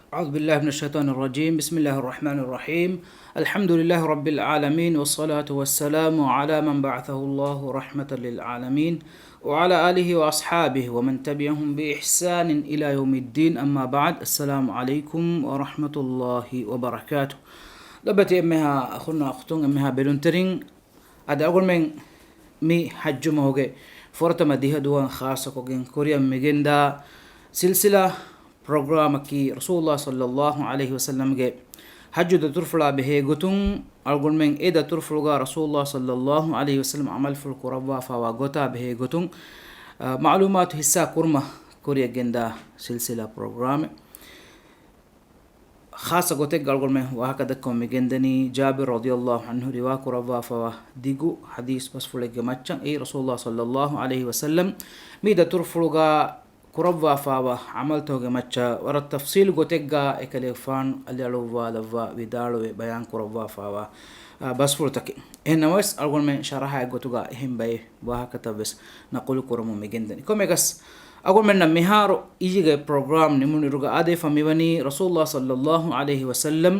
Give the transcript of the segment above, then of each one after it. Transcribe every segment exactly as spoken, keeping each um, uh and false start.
أعوذ بالله من الشيطان الرجيم. بسم الله الرحمن الرحيم. الحمد لله رب العالمين، والصلاة والسلام على من بعثه الله رحمة للعالمين، وعلى آله وأصحابه ومن تبعهم بإحسان إلى يوم الدين. أما بعد. السلام عليكم ورحمة الله وبركاته. ލޮބުވެތި އެންމެހާ އަޚުންނާ އުޚްތުން، އެންމެހާ ބެލުންތެރިން، އަދި އަޅުގަނޑުމެން މި ޙައްޖު މަހުގެ ފުރަތަމަ ދިހަ ދުވަހަށް ޚާއްޞަކޮށްގެން ކުރިއަށް މިގެންދާ ސިލްސިލާ ޕްރޮގްރާމަކީ ރަސޫލުﷲ ޞައްލައްލާހު ޢަލައިހި ވަސައްލަމްގެ ޙައްޖު ދަތުރުފުޅާ ބެހޭ ގޮތުން، އަޅުގަނޑުމެން އެ ދަތުރުފުޅުގަ ރަސޫލުﷲ ޞައްލައްލާހު ޢަލައިހި ވަސައްލަމް ޢަމަލުފުޅު ކުރައްވާފައިވާ ގޮތާ ބެހޭ ގޮތުން، އަ، މަޢުލޫމާތު ޙިއްޞާ ކުރުމަށް ކުރިއަށް ގެންދާ ސިލްސިލާ ޕްރޮގްރާމެއް. ޚާއްޞަ ގޮތެއްގަ އަޅުގަނޑުމެން ވާހަކަ ދައްކަމުން މިގެންދަނީ، ޖާބިރު ރަޟިޔައްލާހު ޢަންހު ރިވާ ކުރައްވާފައިވާ ދިގު ޙަދީޘް ބަސްފުޅެއްގެ މައްޗަށް، އެއީ ރަސޫލުﷲ ޞައްލައްލާހު ޢަލައިހި ވަސައްލަމް މި ދަތުރުފުޅުގަ ކުރައްވާފައިވާ ޢަމަލުތަކުގެ މައްޗަށް ވަރަށް ތަފްޞީލު ގޮތެއްގަ އެކަލޭގެފާނު އަލިއަޅުއްވާލައްވާ ވިދާޅުވެ ބަޔާން ކުރައްވާފައިވާ، އާ، ބަސްފުޅުތަކެއް. އެހެން ނަމަވެސް، އަޅުގަނޑުމެން ޝަރަޙާއެއް ގޮތުގަ އެހެން ބައެއް ވާހަކަތައް ވެސް ނަޤުލު ކުރަމުން މިގެންދަނީ. ކޮންމެއަކަސް، އަޅުގަނޑުމެންނަށް މިހާރު އިއްޔެގެ ޕްރޮގްރާމް ނިމުނުއިރުގަ އާދެވިފަ މިވަނީ ރަސޫލުﷲ ޞައްލައްލާހު ޢަލައިހި ވަސައްލަމް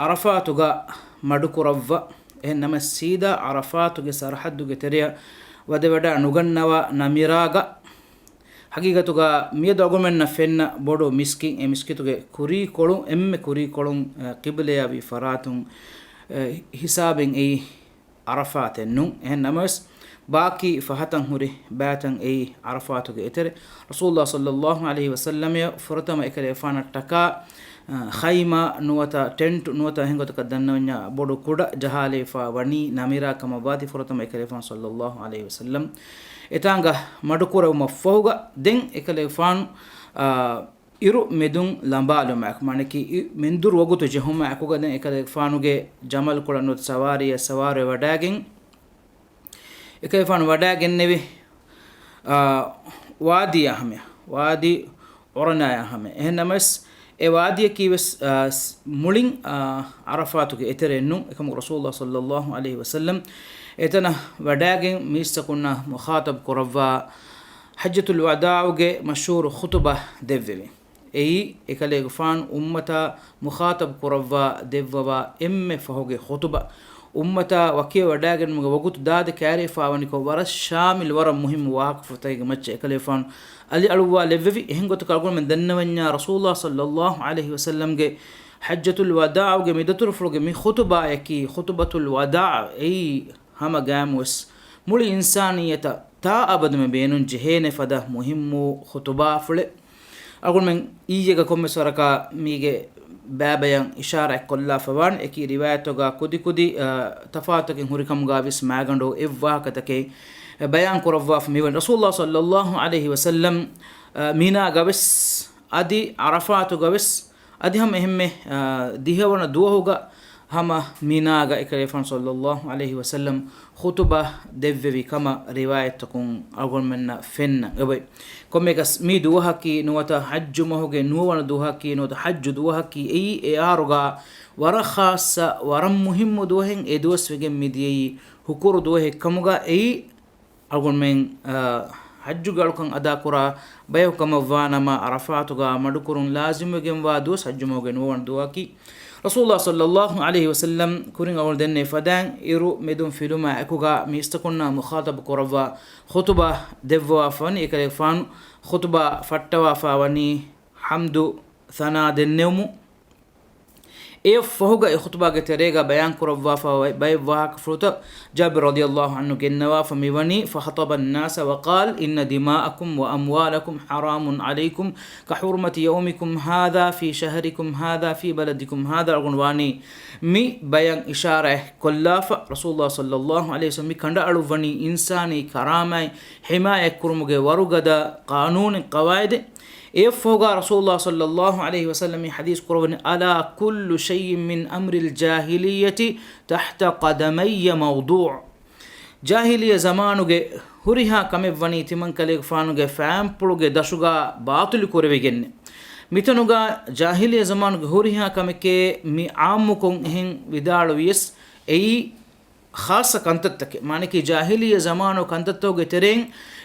ޢަރަފާތުގަ މަޑުކުރައްވަ. އެހެން ނަމަ ސީދާ ޢަރަފާތުގެ ސަރަޙައްދުގެ ތެރެއަށް ވަދެވަޑައި ނުގަންނަވާ ނަމިރާގަ، ޙަޤީޤަތުގަ މިއަދު އަޅުގަނޑުމެންނަށް ފެންނަ ބޮޑު މިސްކިތް، އެ މިސްކިތުގެ ކުރީކޮޅު، އެންމެ ކުރީކޮޅުން، އަ، ޤިބްލަޔާ ވި ފަރާތުން، އަ، ހިސާބެއް އެއީ ޢަރަފާތެއް ނޫން. އެހެން ނަމަވެސް، ބާކީ ފަހަތަށް ހުރި ބައިތައް އެއީ ޢަރަފާތުގެ އެތެރެ. ރަސޫލުﷲ ޞައްލައްލާހު ޢަލައިހި ވަސައްލަމަށް ފުރަތަމަ އެކަލޭގެފާނަށްޓަކާ، އަ، ޚައިމާ ނުވަތަ ޓެންޓު ނުވަތަ އެހެން ގޮތަކަށް ދަންނަވަންޏާ ބޮޑު ކުޑަ ޖަހާލައިފަ ވަނީ ނަމިރާ ކަމަށް ވާތީ ފުރަތަމަ އެކަލޭގެފާނު ޞައްލައްލާހު ޢަލައިހި ވަސައްލަމް އެތާނގަ މަޑުކުރެވުމަށްފަހުގަ ދެން އެކަލޭގެފާނު، އާ، އިރު މެދުން ލަނބާލުމާއެކު، މާނައަކީ މެންދުރު ވަގުތު ޖެހުމާ އެކުގަ ދެން އެކަލޭގެފާނުގެ ޖަމަލު ކޮޅަށް ނުވަތަ ސަވާރީއަށް ސަވާރުވެ ވަޑައިގެން، އެކަލޭގެފާނު ވަޑައިގެންނެވި، އާ، ވާދީއާ ހަމަޔަށް، ވާދީ ޢުރަނާޔާ ހަމަޔަށް. އެހެން ނަމަވެސް، އެ ވާދީއަކީ ވެސް، އާ، ސް-، މުޅިން، އާ، ޢަރަފާތުގެ އެތެރެއެއް ނޫން. އެކަމަކު ރަސޫލުﷲ ޞައްލައްލާހު ޢަލައިހި ވަސައްލަމް އެތަނަށް ވަޑައިގެން މީސްތަކުންނާ މުޚާޠަބު ކުރައްވާ ޙައްޖަތުލް ވަދާޢުގެ މަޝްހޫރު ޚުޠުބާ ދެއްވެވި. އެއީ، އެކަލޭގެފާނު އުއްމަތާ މުޚާޠަބު ކުރައްވާ ދެއްވަވާ އެންމެ ފަހުގެ ޚުޠުބާ. އުއްމަތާ ވަކިވެ ވަޑައިގެންނުމުގެ ވަގުތު ދާދި ކައިރިވެފަ ވަނިކޮށް، ވަރަށް ޝާމިލު، ވަރަށް މުހިއްމު ވާހަކަފުޅުތަކެއްގެ މައްޗަށް އެކަލޭގެފާނު އަލިއަޅުއްވާލެއްވެވި. އެހެން ގޮތަކަށް އަޅުގަނޑުމެން ދަންނަވަންޏާ، ރަސޫލުﷲ ޞައްލައްލާހު ޢަލައިހި ވަސައްލަމްގެ ޙައްޖަތުލް ވަދާޢުގެ މި ދަތުރުފުޅުގެ މި ޚުޠުބާއަކީ ޚުޠުބަތުލް ވަދާޢު. އެއީ، ހަމަ ގައިމުވެސް މުޅި އިންސާނިއްޔަތަށް ތާއަބަދުމެ ބޭނުން ޖެހޭނެ ފަދަ މުހިއްމު ޚުޠުބާފުޅެއް. އަޅުގަނޑުމެން އިއްޔެގަ ކޮންމެސް ވަރަކަށް މީގެ ބައިބަޔަށް އިޝާރާތް ކޮށްލާފަ ވާނެ. އެކި ރިވާޔަތުގަ ކުދިކުދި، އަ، ތަފާތުތަކެއް ހުރިކަމުގަ ވިސް މާގަނޑު އެއްވާހަކަތަކެއް ބަޔާން ކުރައްވާފަ މިވަނީ. ރަސޫލުﷲ ޞައްލައްލާހު ޢަލައިހި ވަސައްލަމް، އަ، މިނާގަ ވެސް އަދި ޢަރަފާތުގަ ވެސް އަދި ހަމަ އެހެންމެ، އާ، ދިހަވަނަ ދުވަހުގަ ހަމަ މިނާގަ އެކަލޭގެފާނު ޞައްލައްލާހު ޢަލައިހި ވަސައްލަމް ޚުޠުބާ ދެއްވެވި ކަމަށް ރިވާޔަތްތަކުން އަޅުގަނޑުމެންނަށް ފެންނަން އެބައި. ކޮންމެއަކަސް މި ދުވަހަކީ ނުވަތަ ޙައްޖު މަހުގެ ނުވަވަނަ ދުވަހަކީ ނުވަތަ ޙައްޖު ދުވަހަކީ އެއީ އެއާރުގަ ވަރަށް ޚާއްޞަ، ވަރަށް މުހިއްމު ދުވަހެއް އެ ދުވަސް ވެގެން މިދިޔައީ ހުކުރު ދުވަހެއް ކަމުގަ އެއީ އަޅުގަނޑުމެން، އާ، ޙައްޖުގެ އަޅުކަން އަދާކުރާ ބަޔަކު ކަމަށްވާނަމަ، ޢަރަފާތުގަ މަޑުކުރުން ލާޒިމުވެގެންވާ ދުވަސް ޙައްޖު މަހުގެ ނުވަވަނަ ދުވަހަކީ. ރަސޫލުﷲ ޞައްލައްލާހު ޢަލައިހި ވަސައްލަމް ކުރިން އަޅުގަނޑު ދެންނެވި ފަދައިން އިރު މެދުން ފިލުމާ އެކުގަ މީސްތަކުންނާ މުޚާޠަބު ކުރައްވާ ޚުޠުބާ ދެއްވަވާފަ ވަނީ. އެކަލޭގެފާނު ޚުޠުބާ ފައްޓަވާފަ ވަނީ ޙަމްދު ސަނާ ދެންނެވުމުން. އެއަށްފަހުގަ އެ ޚުޠުބާގެ ތެރޭގަ ބަޔާން ކުރައްވާފަ ބައެއް ވާހަކަފުޅުތައް ޖާބިރު ރަޟިޔައްލާހު ޢަންހު ގެންނަވާފަ މިވަނީ، فخطب الناس وقال إن دماءكم وأموالكم حرام عليكم كحرمة يومكم هذا في شهركم هذا في بلدكم هذا. އަޅުގަނޑު ވާނީ މި ބަޔަށް އިޝާރާތް ކޮށްލާފަ، ރަސޫލުﷲ ޞައްލައްލާހު ޢަލައިހި ވަސައްލަމް މި ކަނޑައަޅުއްވަނީ އިންސާނީ ކަރާމާތް ޙިމާޔަތްކުރުމުގެ ވަރުގަދަ ޤާނޫނެއް، ޤަވާޢިދެއް. އެއަށްފަހުގަ ރަސޫލުﷲ ޞައްލައްލާހު ޢަލައިހި ވަސައްލަމް މި ޙަދީޘް ކުރައްވަނީ، ألا كل شيء من أمر الجاهلية تحت قدمي موضوع. ޖާހިލިއްޔަ ޒަމާނުގެ ހުރިހާ ކަމެއްވަނީ ތިމަންކަލޭގެފާނުގެ ފާންޕުޅުގެ ދަށުގަ ބާޠިލު ކުރެވިގެންނެއް. މިތަނުގަ ޖާހިލިއްޔަ ޒަމާނުގެ ހުރިހާ ކަމެކޭ މި ޢާއްމުކޮށް އެހެން ވިދާޅުވިޔަސް، އެއީ ޚާއްޞަ ކަންތައްތަކެއް، މާނަކީ ޖާހިލިއްޔަ ޒަމާނު ކަންތައްތަކުގެ ތެރެއިން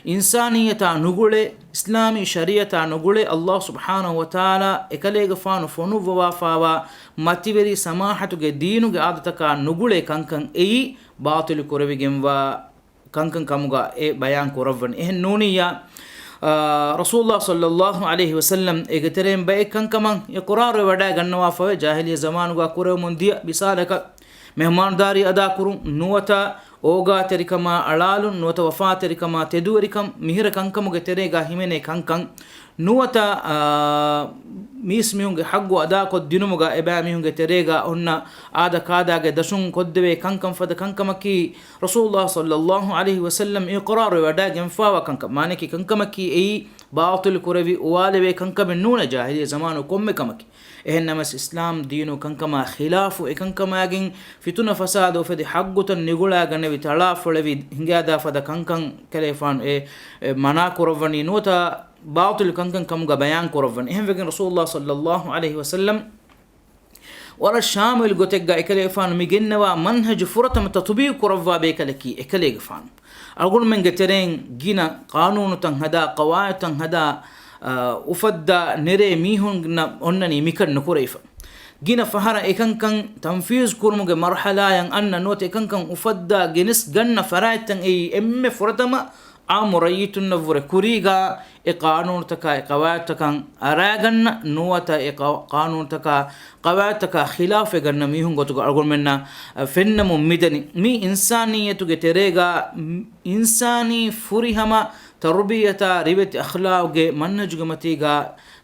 އިންސާނިއްޔަތާ ނުގުޅޭ، އިސްލާމީ ޝަރީއަތާ ނުގުޅޭ، އައްލާހު ސުބްޙާނަހު ވަތަޢާލާ އެކަލޭގެފާނު ފޮނުއްވަވާފާވާ މަތިވެރި ސަމާޙަތުގެ ދީނުގެ އާދަތަކާ ނުގުޅޭ ކަންކަން އެއީ ބާޠިލު ކުރެވިގެންވާ ކަންކަން ކަމުގަ އެ ބަޔާން ކުރައްވަނީ. އެހެން ނޫނިއްޔާ، އާ، ރަސޫލުﷲ ޞައްލައްލާހު ޢަލައިހި ވަސައްލަމް އޭގެ ތެރެއިން ބައެއް ކަންކަމަށް އިޤްރާރުވެ ވަޑައިގަންނަވާފަވޭ. ޖާހިލިއްޔަ ޒަމާނުގަ ކުރެވެމުން ދިޔަ މިސާލަކަށް، މެހުމާންދާރީ އަދާކުރުން، ނުވަތަ އޯގާތެރިކަމާ އަޅާލުން، ނުވަތަ ވަފާތެރިކަމާ ތެދުވެރިކަން، މިހިރަ ކަންކަމުގެ ތެރޭގަ ހިމެނޭ ކަންކަން، ނުވަތަ، އާ، މީސްމީހުންގެ ޙައްޤު އަދާކޮށްދިނުމުގަ އެބައިމީހުންގެ ތެރޭގަ އޮންނަ އާދަ ކާދާގެ ދަށުން ކޮށްދެވޭ ކަންކަން ފަދަ ކަންކަމަކީ، ރަސޫލުﷲ ޞައްލައްލާހު ޢަލައިހި ވަސައްލަމް އިޤްރާރުވެ ވަޑައިގެންފާވާ ކަންކަން. މާނައަކީ ކަންކަމަކީ އެއީ ބާޠިލު ކުރެވި އުވާލެވޭ ކަންކަމެއް ނޫނޭ ޖާހިލިއްޔަ ޒަމާނު ކޮންމެ ކަމަކީ. އެހެންނަމަވެސް އިސްލާމް ދީނު ކަންކަމާ ޚިލާފު އެކަންކަމާގެން ފިތުނަ ފަސާދަ އުފެދި ޙައްޤުތައް ނިގުޅާގަނެވި ތަޅާފޮޅެވި ހިނގާދާ ފަދަ ކަންކަން ކަލޭފާނު އެ، އެ މަނާ ކުރައްވަނީ ނުވަތަ ބާޠިލު ކަންކަން ކަމުގަ ބަޔާން ކުރައްވަނީ. އެހެންވެގެން ރަސޫލުﷲ ޞައްލައްލާހު ޢަލައިހި ވަސައްލަމް ވަރަށް ޝާމިލު ގޮތެއްގަ އެކަލޭފާނު މި ގެންނަވާ މަންހަޖު ފުރަތަމަ ތަޠުބީޤު ކުރައްވާ ބޭކަލަކީ އެކަލޭގެފާނު. އަޅުގަނޑުމެންގެ ތެރެއިން ގިނަ ޤާނޫނުތައް ހަދާ، ޤަވާޢިދުތައް ހަދާ، އާ، އުފައްދާ ނެރޭ މީހުންނަށް އޮންނަނީ މިކަން ނުކުރެވިފަ. ގިނަ ފަހަރަށް އެކަންކަން ތަންފީޒު ކުރުމުގެ މަރުޙަލާއަށް އަންނަ ނުވަތަ އެކަންކަން އުފައްދާ ގެނެސް ގަންނަ ފަރާތްތައް އެއީ އެންމެ ފުރަތަމަ ޢާއްމު ރައްޔިތުންނަށްވުރެ ކުރީގާ އެ ޤާނޫނުތަކާ އެ ޤަވާޢިދުތަކަށް އަރާގަންނަ ނުވަތަ އެ ޤަ-، ޤާނޫނުތަކާ ޤަވާޢިދުތަކާ ޚިލާފެއް ގަންނަ މީހުން ގޮތުގަ އަޅުގަނޑުމެންނަށް، އަ، ފެންނަމުން މިދަނީ. މީ އިންސާނިއްޔަތުގެ ތެރޭގާ، އިންސާނީ ފުރިހަމަ ތަރުބިޔަތާ ރިވެތި އަޚްލާޤުގެ މަންހަޖުގެ މަތީގާ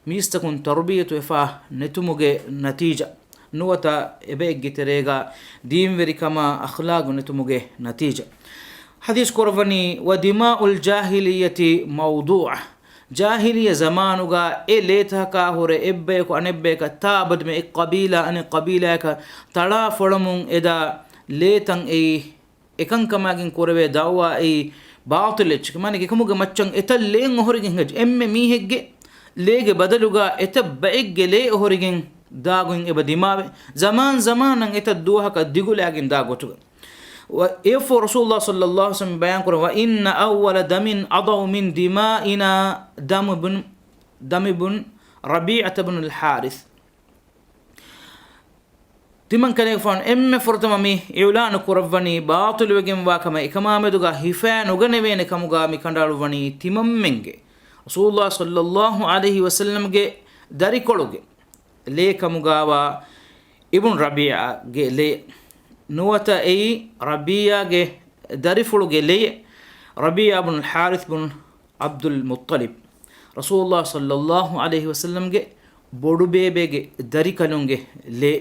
މީސްތަކުން ތަރުބިޔަތުވެފާ ނެތުމުގެ ނަތީޖާ. ނުވަތަ އެބައެއްގެ ތެރޭގަ ދީންވެރިކަމާ އަޚްލާގު ނެތުމުގެ ނަތީޖާ. ޙަދީޘް ކުރައްވަނީ، "ودماء الجاهلية موضوعة." ޖާހިލިއްޔަ ޒަމާނުގަ އެ ލޭތަކާ ހުރެ އެއްބަޔަކު އަނެއްބަޔަކަށް ތާ ބަދަލު އެއް ޤަބީލާ އަނެއް ޤަބީލާއަކަށް ތަޅާފޮޅަމުން އެދާ ލޭތައް އެއީ އެކަންކަމާގެން ކުރެވޭ ދަޢުވާ އެއީ ބާޠިލް އެއްޗެކޭ. މާނައަކީ އެކަމުގެ މައްޗަށް އެތައް ލޭން އޮހޮރިގެން ހެއްޖެ އެންމެ މީހެއްގެ ލޭގެ ބަދަލުގަ އެތައް ބައެއްގެ ލޭ އޮހޮރިގެން ދާގޮތް އެބަ ދިމާވެ، ޒަމާން ޒަމާނަށް އެތައް ދުވަހަކަށް ދިގުލާގެން ދާ ގޮތުގަ. އެއަށްފަހު ރަސޫލުﷲ ޞައްލައްލާހު ޢަލައިހި ވަސައްލަމް ބަޔާން ކުރަން، "وإن أول دم أضع من دمائنا دم بن، دم بن ربيعة بن الحارث." ތިމަން ކަލޭގެފާނު އެންމެ ފުރަތަމަ މި އިޢުލާނު ކުރައްވަނީ ބާޠިލުވެގެންވާ ކަމަށް، އެކަމާމެދުގަ ހިފާ ނުގަނެވޭނެ ކަމުގަ މި ކަނޑައަޅުއްވަނީ ތިމަންމެންގެ ރަސޫލުﷲ ޞައްލައްލާހު ޢަލައިހި ވަސައްލަމްގެ ދަރިކޮޅުގެ ލޭ ކަމުގައިވާ އިބްނު ރަބީޢާގެ ލޭ ނުވަތަ އެއީ ރަބީޢާގެ ދަރިފުޅުގެ ލެޔެއް، ރަބީޢާ ބުނުލް ޙާރިޘް ބުނު ޢަބްދުލް މުއްޠަލިބް، ރަސޫލުﷲ ޞައްލައްލާހު ޢަލައިހި ވަސައްލަމްގެ ބޮޑުބޭބޭގެ ދަރިކަލުންގެ ލޭ.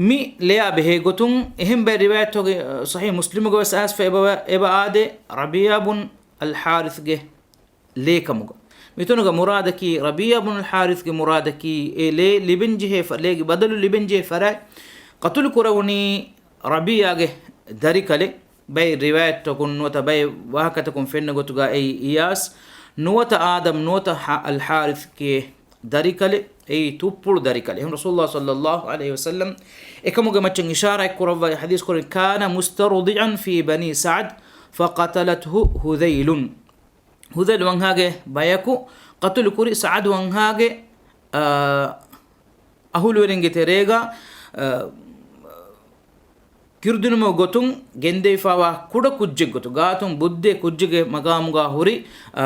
މި ލެޔާ ބެހޭ ގޮތުން އެހެން ބައެއް ރިވާޔަތްތަކުގެ، ޞަޙީޙު މުސްލިމުގަ ވެސް އައިސްފަ އެބަ، އެބަ އާދޭ، ރަބީޢާ ބުން އަލް ޙާރިޘްގެ ލޭކަމުގަ. މިތަނުގަ މުރާދަކީ، ރަބީޢާ ބުނުލް ޙާރިޘްގެ މުރާދަކީ، އެ ލޭ ލިބެންޖެހޭ ފަ-، ލޭގެ ބަދަލު ލިބެންޖެހޭ ފަރާތް ޤަތުލު ކުރެވުނީ ރަބީޢާގެ ދަރިކަލެއް. ބައެއް ރިވާޔަތްތަކުން ނުވަތަ ބައެއް ވާހަކަތަކުން ފެންނަ ގޮތުގަ އެއީ އިޔާސް ނުވަތަ އާދަމް ނުވަތަ ޙާ-، އަލް ޙާރިޘްގެ ދަރިކަލެއް، އެއީ ތުއްޕުޅު ދަރިކަލެއް. އެހެން ރަސޫލުﷲ ޞައްލައްލާހު ޢަލައިހި ވަސައްލަމް އެކަމުގެ މައްޗަށް އިޝާރާތް ކުރައްވާ ޙަދީޘް ކުރިން، "كان مسترضعا في بني سعد فقتلته هذيل." ހުޛައިލު ވަންހާގެ ބަޔަކު ޤަތުލު ކުރި ސަޢަދު ވަންހާގެ، އާ، އަހުލުވެރިންގެ ތެރޭގަ، އާ، ކިރުދިނުމުގެ ގޮތުން ގެންދެވިފާވާ ކުޑަ ކުއްޖެއް ގޮތު، ގާތުން ބުއްދޭ ކުއްޖެއްގެ މަގާމުގަ ހުރި، އާ،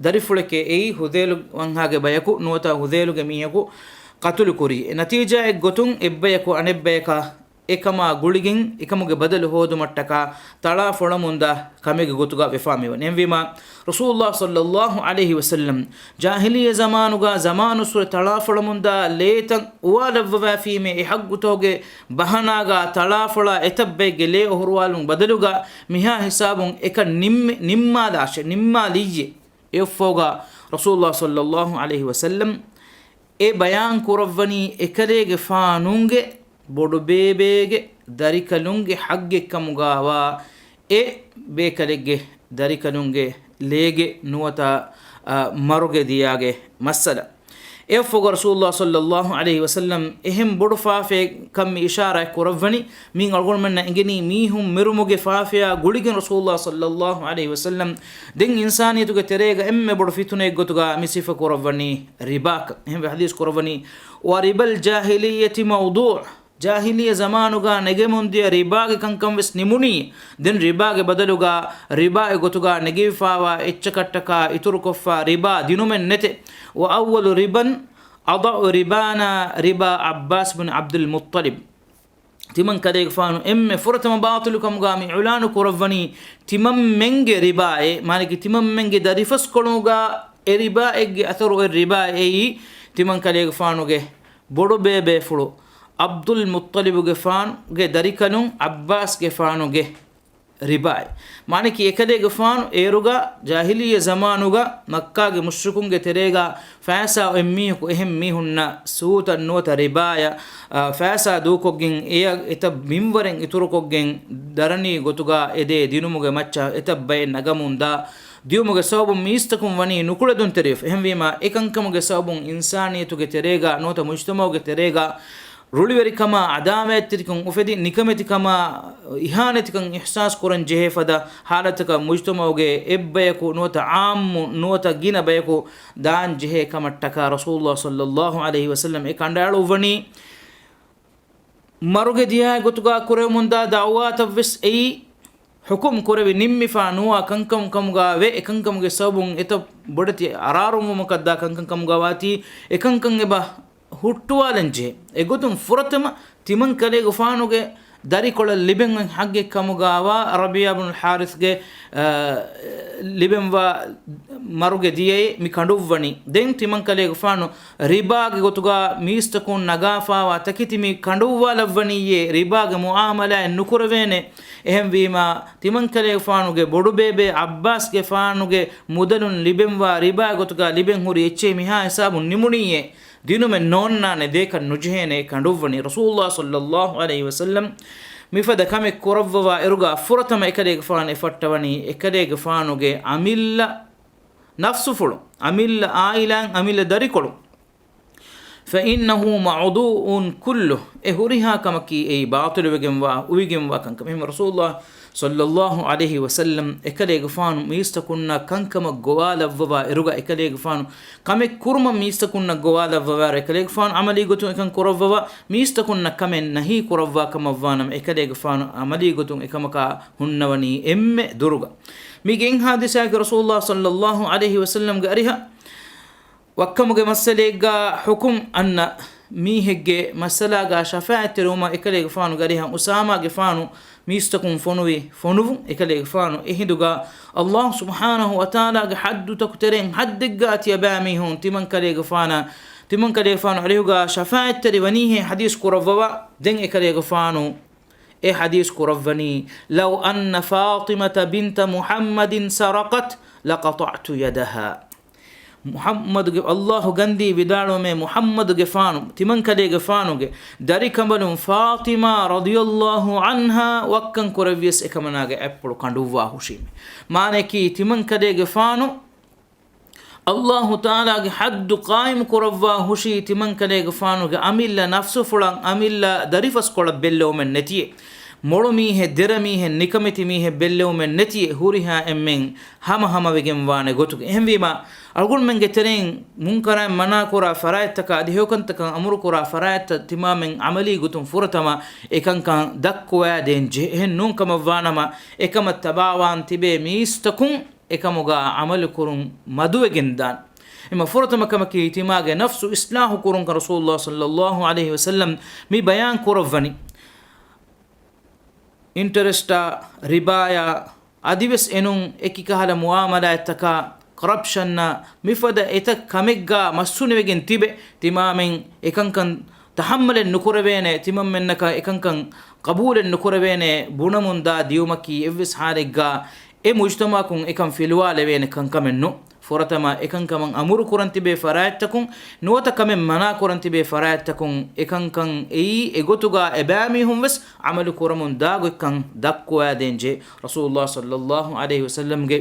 ދަރިފުޅެކޭ އެއީ ހުޛައިލު ވަންހާގެ ބަޔަކު ނުވަތަ ހުޛައިލުގެ މީހަކު ޤަތުލު ކުރީ. އެ ނަތީޖާއެއް ގޮތުން އެއްބަޔަކު އަނެއްބަޔަކާ އެކަމާ ގުޅިގެން އެކަމުގެ ބަދަލު ހޯދުމަށްޓަކާ ތަޅާފޮޅަމުންދާ ކަމެއްގެ ގޮތުގަ ވެފާ މިވަނީ. އެހެންވީމާ، ރަސޫލުﷲ ޞައްލައްލާހު ޢަލައިހި ވަސައްލަމް ޖާހިލިއްޔަ ޒަމާނުގަ ޒަމާނުއްސުރެ ތަޅާފޮޅަމުންދާ ލޭތައް އުވާލައްވަވާފީމޭ އެ ޙައްޤުތަކުގެ ބަހަނާގަ ތަޅާފޮޅާ އެތައް ބައެއްގެ ލޭ އޮހޮރުވާލުމުގެ ބަދަލުގަ މިހާ ހިސާބުން އެކަން ނިންމި-، ނިންމާލާށޭ، ނިންމާލިއްޔޭ. އެއަށްފަހުގަ ރަސޫލުﷲ ޞައްލައްލާހު ޢަލައިހި ވަސައްލަމް އެ ބަޔާން ކުރައްވަނީ އެކަލޭގެފާނުގެ ބޮޑުބޭބޭގެ ދަރިކަލުންގެ ޙައްޤެއްކަމުގައިވާ އެ ބޭކަލެއްގެ ދަރިކަލުންގެ ލޭގެ ނުވަތަ، އަ، މަރުގެ ދިޔާގެ މައްސަލަ. އެއަށްފަހުގަ ރަސޫލުﷲ ޞައްލައްލާހު ޢަލައިހި ވަސައްލަމް އެހެން ބޮޑު ފާފައެއް ކަން މި އިޝާރާތް ކުރައްވަނީ، މިއިން އަޅުގަނޑުމެންނަށް އެނގެނީ މީހުން މެރުމުގެ ފާފަޔާ ގުޅިގެން ރަސޫލުﷲ ޞައްލައްލާހު ޢަލައިހި ވަސައްލަމް ދެން އިންސާނިއްޔަތުގެ ތެރޭގަ އެންމެ ބޮޑު ފިތުނައެއް ގޮތުގަ މި ސިފަ ކުރައްވަނީ ރިބާކަން. އެހެންވެ ޙަދީޘް ކުރައްވަނީ، وربا الجاهلية موضوع، ޖާހިލިއްޔަ ޒަމާނުގަ ނެގެމުންދިޔަ ރިބާގެ ކަންކަން ވެސް ނިމުނީ. ދެން ރިބާގެ ބަދަލުގަ ރިބާއެއް ގޮތުގަ ނެގިފާވާ އެއްޗަކަށްޓަކާ އިތުރުކޮށްފަ ރިބާ ދިނުމެއް ނެތެ. وأول ربا أضاع ربانا ربا عباس بن عبد المطلب. ތިމަން ކަލޭގެފާނު އެންމެ ފުރަތަމަ ބާޠިލުކަމުގަ މި އިޢުލާނު ކުރައްވަނީ ތިމަންމެންގެ ރިބާއޭ، މާނައަކީ ތިމަންމެންގެ ދަރިފަސްކޮޅުގަ އެ ރިބާއެއްގެ އަސަރު އޮތް ރިބާ އެއީ ތިމަން ކަލޭގެފާނުގެ ބޮޑުބޭބޭފުޅު ޢަބްދުލްމުއްޠަލިބުގެފާނުގެ ދަރިކަލުން ޢައްބާސްގެފާނުގެ ރިބާއެއް. މާނައަކީ އެކަލޭގެފާނު އޭރުގަ ޖާހިލިއްޔަ ޒަމާނުގަ މައްކާގެ މުޝްރިކުންގެ ތެރޭގަ ފައިސާ އޮތް މީހަކު އެހެން މީހުންނަށް ސޫދަށް ނުވަތަ ރިބާޔަށް، އާ، ފައިސާ ދޫކޮށްގެން އެޔަށް އެތައް މިންވަރެއް އިތުރުކޮށްގެން ދަރަނީ ގޮތުގަ އެދޭ ދިނުމުގެ މައްޗަށް އެތައް ބައެއް ނަގަމުންދާ ދިޔުމުގެ ސަބަބުން މީސްތަކުން ވަނީ ނުކުޅެދުންތެރިވެފަ. އެހެންވީމަ، އެކަންކަމުގެ ސަބަބުން އިންސާނިއްޔަތުގެ ތެރޭގަ ނުވަތަ މުޖްތަމަޢުގެ ތެރޭގަ ރުޅިވެރިކަމާ، ޢަދާވާތްތެރިކަން އުފެދި، ނިކަމެތިކަމާ، އިހާނެތިކަން އިޙްސާސް ކުރަން ޖެހޭ ފަދަ ޙާލަތަކަށް މުޖްތަމަޢުގެ އެއްބަޔަކު ނުވަތަ ޢާއްމު ނުވަތަ ގިނަ ބަޔަކު ދާން ޖެހޭ ކަމަށްޓަކާ ރަސޫލުﷲ ޞައްލައްލާހު ޢަލައިހި ވަސައްލަމް އެ ކަނޑައަޅުއްވަނީ. މަރުގެ ދިޔައި ގޮތުގަ ކުރެވެމުންދާ ދަޢުވާތައް ވެސް އެއީ ޙުކުމް ކުރެވި ނިންމިފަ ނުވާ ކަންކަމުން ކަމުގަ ވޭ. އެކަންކަމުގެ ސަބަބުން އެތައް ބޮޑެތި އަރާރުންވުމަކަށްދާ ކަންކަން ކަމުގަ ވާތީ، އެކަންކަން އެބަ ހުއްޓުވާލަން ޖެހޭ. އެގޮތުން ފުރަތަމަ ތިމަން ކަލޭގެފާނުގެ ދަރިކޮޅަށް ލިބެން އޮތް ޙައްޤެއް ކަމުގަވާ ރަބީޢާ ބިނުލް ޙާރިޘްގެ، އަ، ލިބެންވާ މަރުގެ ދިޔައެއް މި ކަނޑުއްވަނީ. ދެން ތިމަން ކަލޭގެފާނު ރިބާގެ ގޮތުގަ މީސްތަކުން ނަގާފާވާ ތަކެތި މި ކަނޑުއްވާލައްވަނީއޭ، ރިބާގެ މުޢާމަލާތް ނުކުރެވޭނެ. އެހެންވީމަ، ތިމަން ކަލޭގެފާނުގެ ބޮޑުބޭބޭ ޢައްބާސްގެފާނުގެ މުދަލުން ލިބެންވާ ރިބާ ގޮތުގަ ލިބެން ހުރި އެއްޗެހި މިހާ ހިސާބުން ނިމުނީއޭ. ދިނުމެއް ނޯންނާނެ ދޭކަށް ނުޖެހޭނެ ކަނޑުއްވަނީ. ރަސޫލުﷲ ޞައްލައްލާހު ޢަލައިހި ވަސައްލަމް މިފަދަ ކަމެއް ކުރައްވަވާ އިރުގަ ފުރަތަމަ އެކަލޭގެފާނު އެ ފައްޓަވަނީ އެކަލޭގެފާނުގެ އަމިއްލަ ނަފްސުފުޅު، އަމިއްލަ ޢާއިލާ، އަމިއްލަ ދަރިކޮޅު. فإنه موضوع كله، އެ ހުރިހާ ކަމަކީ އެއީ ބާޠިލުވެގެންވާ، އުވިގެންވާ ކަންކަމެއް. އެހެން ރަސޫލުﷲ ޞައްލައްލާހު ޢަލައިހި ވަސައްލަމް އެކަލޭގެފާނު މީސްތަކުންނަށް ކަންކަމަށް ގޮވާލައްވަވާ އިރުގަ އެކަލޭގެފާނު ކަމެއް ކުރުމަށް މީސްތަކުންނަށް ގޮވާލައްވަވާއިރު އެކަލޭގެފާނު ޢަމަލީ ގޮތުން އެކަން ކުރައްވަވާ، މީސްތަކުންނަށް ކަމެއް ނަހީ ކުރައްވާ ކަމަށްވާނަމަ އެކަލޭގެފާނު ޢަމަލީ ގޮތުން އެކަމަކާ ހުންނަވަނީ އެންމެ ދުރުގަ. މި ގެން ޙާދިސާގެ ރަސޫލުﷲ ޞައްލައްލާހު ޢަލައިހި ވަސައްލަމްގެ އަރިހަށް ވައްކަމުގެ މައްސަލައެއްގަ ޙުކުމް އަންނަ މީހެއްގެ މައްސަލާގަ ޝަފާޢަތްތެރިވުމަށް އެކަލޭގެފާނުގެ އަރިހަށް އުސާމާގެފާނު މީސްތަކުން ފޮނުވި ފޮނުވުން. އެކަލޭގެފާނު އެހިނދުގަ ﷲ ސުބްޙާނަހޫ ވަތަޢާލާގެ ޙައްދުތަކު ތެރެއިން ޙައްދެއްގަ ތިޔަބައިމީހުން ތިމަން ކަލޭގެފާނަށް، ތިމަން ކަލޭގެފާނު އަރިހުގަ ޝަފާޢަތްތެރި ވަނީހޭ ޙަދީޘް ކުރައްވަވާ. ދެން އެކަލޭގެފާނު އެ ޙަދީޘް ކުރައްވަނީ، لو أن فاطمة بنت محمد سرقت لقطعت يدها. މުޙައްމަދުގެ، ﷲ ގަންދީ ވިދާޅުވުމޭ، މުޙައްމަދުގެފާނު، ތިމަންކަލޭގެފާނުގެ ދަރިކަނބަލުން ފާޠިމާ ރަޟިޔަﷲ ޢަންހާ ވައްކަން ކުރެއްވިޔަސް އެކަމަނާގެ އަތްޕުޅު ކަނޑުއްވާ ހުށީމޭ. މާނައަކީ، ތިމަންކަލޭގެފާނު ﷲ ތަޢާލާގެ ޙައްދު ޤާއިމު ކުރައްވާ ހުށީ ތިމަންކަލޭގެފާނުގެ އަމިއްލަ ނަފްސުފުޅަށް އަމިއްލަ ދަރިފަސްކޮޅަށް ބެއްލެވުމެއް ނެތިއޭ. މޮޅު މީހެއް، ދެރަ މީހެއް، ނިކަމެތި މީހެއް ބެއްލެވުމެއް ނެތިއޭ، ހުރިހާ އެންމެން ހަމަހަމަވެގެން ވާނެ ގޮތުގަ. އެހެންވީމަ، އަޅުގަނޑުމެންގެ ތެރެއިން މުންކަރާތް މަނާކުރާ ފަރާތްތަކާ އަދި ހެޔޮކަންތަކަށް އަމުރުކުރާ ފަރާތްތައް ތިމާމެން ޢަމަލީ ގޮތުން ފުރަތަމަ އެކަންކަން ދައްކުވާދޭން ޖެހޭ. އެހެން ނޫން ކަމަށްވާނަމަ، އެކަމަށް ތަބާވާން ތިބޭ މީސްތަކުން އެކަމުގަ ޢަމަލު ކުރުން މަދުވެގެން ދާން. އެމަ ފުރަތަމަ ކަމަކީ، ތިމާގެ ނަފްސު އިޞްލާޙު ކުރުން ކަން ރަސޫލުﷲ ޞައްލައްލާހު ޢަލައިހި ވަސައްލަމް މި ބަޔާން ކުރައްވަނީ. އިންޓަރެސްޓާ، ރިބާޔާ، އަދިވެސް އެނޫން އެކި ކަހަލަ މުޢާމަލާތްތަކާ، ކޮރަޕްޝަންއާ، މިފަދަ އެތައް ކަމެއްގަ މަސްހުނިވެގެން ތިބެ، ތިމާމެން އެކަންކަން ތަޙައްމަލެއް ނުކުރެވޭނެ، ތިމަންމެންނަކަށް އެކަންކަން ޤަބޫލެއް ނުކުރެވޭނެ ބުނަމުން ދާ ދިޔުމަކީ އެއްވެސް ޙާލެއްގަ އެ މުޖްތަމަޢަކުން އެކަން ފިލުވާލެވޭނެ ކަންކަމެއް ނޫން. ފުރަތަމަ އެކަންކަމަށް އަމުރު ކުރަން ތިބޭ ފަރާތްތަކުން، ނުވަތަ ކަމެއް މަނާ ކުރަން ތިބޭ ފަރާތްތަކުން އެކަންކަން އެއީ އެގޮތުގަ އެބައިމީހުންވެސް ޢަމަލު ކުރަމުން ދާ ގޮތްކަން ދައްކުވާދޭން ޖެހޭ. ރަސޫލުﷲ ޞައްލައްލާހު ޢަލައިހި ވަސައްލަމްގެ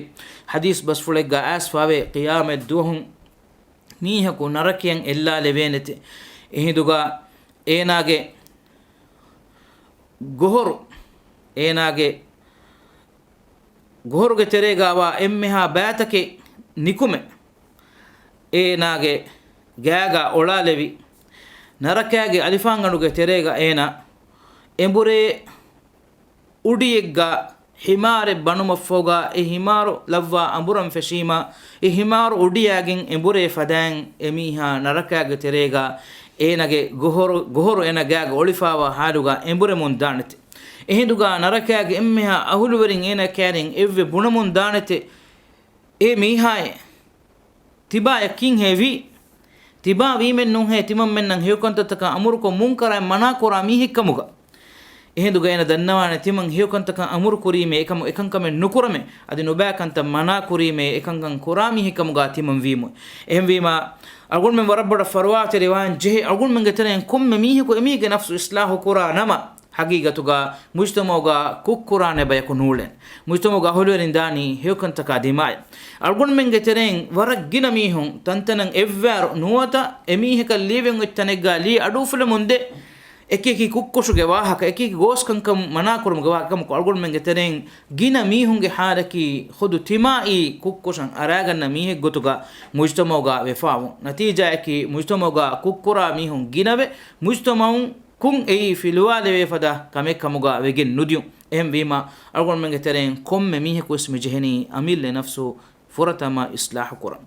ޙަދީޘް ބަސްފުޅެއްގަ އައިސްފާވޭ، ޤިޔާމަތް ދުވަހު މީހަކު ނަރަކަޔަށް އެއްލާލެވޭނެތެ. އެހިނދުގަ އޭނާގެ ގޮހޮރު، އޭނާގެ ގޮހޮރުގެ ތެރޭގަވާ އެންމެހާ ބައިތަކެއް ނިކުމެ، އޭނާގެ ގާގަ އޮޅާލެވި، ނަރަކާގެ އަލިފާންގަނޑުގެ ތެރޭގަ އޭނާ އެނބުރޭ އުޑިއެއްގަ ހިމާރެއް ބަނުމަށްފަހުގަ އެ ހިމާރު ލައްވާ އަނބުރަން ފެށީމަ، އެ ހިމާރު އުޑިއާގެން އެނބުރޭ ފަދައިން އެމީހާ ނަރަކާގެ ތެރޭގަ އޭނަގެ ގޮހޮރު، ގޮހޮރު އޭނަ ގާގަ އޮޅިފާވާ ހާލުގަ އެނބުރެމުން ދާނެތެ. އެހިނދުގަ ނަރަކާގެ އެންމެހާ އަހުލުވެރިން އޭނަ ކައިރިން އެއްވެ ބުނަމުން ދާނެތެ. އޭ މީހާއޭ! ތިބާޔަށް ކީންހޭ ވީ؟ ތިބާ ވީމެއްނޫންހޭ ތިމަންމެންނަށް ހެޔޮކަންތައްތަކާ އަމުރުކޮށް މުންކަރާތް މަނާކުރާ މީހެއްކަމުގަ. އެހިނދުގަ އޭނަ ދަންނަވާނެ ތިމަން ހެޔޮކަންތަކާ އަމުރުކުރީމޭ އެކަމު އެކަންކަމެއް ނުކުރަމޭ، އަދި ނުބައިކަންތައް މަނާކުރީމޭ އެކަންކަން ކުރާ މީހެއްކަމުގަ ތިމަން ވީމު. އެހެންވީމާ، އަޅުގަނޑުމެން ވަރަށް ބޮޑަށް ފަރުވާތެރިވާން ޖެހޭ. އަޅުގަނޑުމެންގެ ތެރެއިން ކޮންމެ މީހަކު އެމީހެއްގެ ނަފްސު އިސްލާހު ކުރާ ނަމަ، ހަގީގަތުގަ މުޖްތަމަޢުގަ ކުށްކުރާނެ ބަޔަކު ނޫޅޭނެ. މުޖްތަމަޢުގަ އަހުލުވެރިން ދާނީ ހެޔޮކަންތަކާ ދިމާޔަށް. އަޅުގަނޑުމެންގެ ތެރެއިން ވަރަށް ގިނަ މީހުން ތަންތަނަށް އެއްވާރު ނުވަތަ އެމީހަކަށް ލިޔެވެން އޮތް ތަނެއްގަ ލީ އަޑުއުފުލެމުންދޭ. އެކިއެކި ކުށްކޮށުގެ ވާހަކަ، އެކިއެކި ގޯސްކަންކަން މަނާކުރުމުގެ ވާހަކަ ކަމަކު އަޅުގަނޑުމެންގެ ތެރެއިން ގިނަ މީހުންގެ ހާލަކީ ޚުދު ތިމާއީ ކުށްކޮށަން އަރާގަންނަ މީހެއްގޮތުގަ މުޖްތަމަޢުގަ ވެފާވުން. ނަތީޖާއަކީ މުޖްތަމަޢުގަ ކުށްކުރާ މީހުން ގިނަވެ، މުޖްތަމަޢު ކުން އެއީ ފިލުވާލެވޭ ފަދަ ކަމެއް ކަމުގަ ވެގެން ނުދިޔުން. އެހެންވީމަ، އަޅުގަނޑުމެންގެ ތެރެއިން ކޮންމެ މީހަކުވެސް މި ޖެހެނީ އަމިއްލަ ނަފްސު ފުރަތަމަ އިސްލާހު ކުރަން.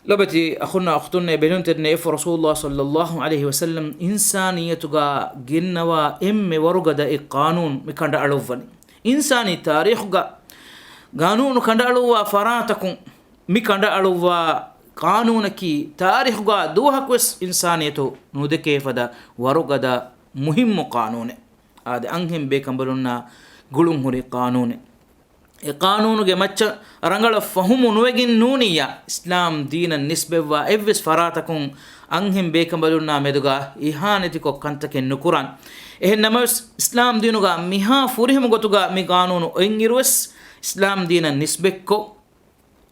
ލޮބެތި އަޚުންނާ އުޚްތުންނޭ ބެލުންތެރިންނޭ، އެފަ ރަސޫލުﷲ ޞައްލައްލާހު ޢަލައިހި ވަސައްލަމް އިންސާނިއްޔަތުގަ ގެންނަވާ އެންމެ ވަރުގަދަ އެއް ޤާނޫނު މި ކަނޑައަޅުއްވަނީ. އިންސާނީ ތާރީޚުގަ ޤާނޫނު ކަނޑައަޅުއްވާ ފަރާތަކުން މި ކަނޑައަޅުއްވާ ޤާނޫނަކީ، ތާރީޚުގަ ދުވަހަކުވެސް އިންސާނިއްޔަތު ނުދެކޭ ފަދަ ވަރުގަދަ މުހިއްމު ޤާނޫނެއް. އާދެ، އަންހެން ބޭކަނބަލުންނާ ގުޅުންހުރި ޤާނޫނެއް. އެ ޤާނޫނުގެ މައްޗަށް ރަނގަޅަށް ފަހުމު ނުވެގެން ނޫނިއްޔާ، އިސްލާމް ދީނަށް ނިސްބަތްވާ އެއްވެސް ފަރާތަކުން އަންހެން ބޭކަނބަލުންނާ މެދުގަ އިހާނެތިކޮށް ކަންތަކެއް ނުކުރާން. އެހެން ނަމަވެސް، އިސްލާމް ދީނުގަ މިހާ ފުރިހަމަ ގޮތުގަ މި ޤާނޫނު އޮތްއިރުވެސް، އިސްލާމް ދީނަށް ނިސްބަތްކޮށް،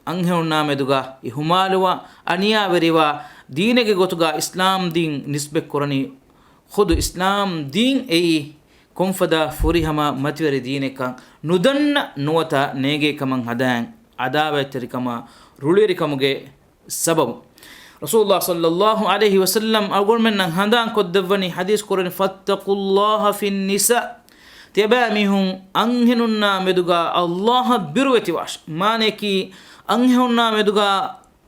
އަންހެނުންނާ މެދުގަ އިހުމާލުވާ، އަނިޔާވެރިވާ ދީނެއްގެ ގޮތުގަ އިސްލާމް ދީން ނިސްބަތްކުރަނީ، ޚުދު އިސްލާމް ދީން އެއީ ކޮންފަދަ ފުރިހަމަ މަތިވެރި ދީނެއްކަން ނުދަންނަ ނުވަތަ ނޭނގޭ ކަމަށް ހަދާން، ޢަދާވަތްތެރިކަމާ ރުޅިވެރިކަމުގެ ސަބަބު. ރަސޫލުﷲ ޞައްލައްލާހު ޢަލައިހި ވަސައްލަމް އަޅުގަނޑުމެންނަށް ހަނދާން ކޮށްދެއްވަނީ ޙަދީޘް ކުރަނީ، فاتقوا الله في النساء. ތިޔަބައިމީހުން އަންހެނުންނާ މެދުގަ ﷲ އަށް ބިރުވެތިވާށި. މާނަޔަކީ، އަންހެނުންނާ މެދުގަ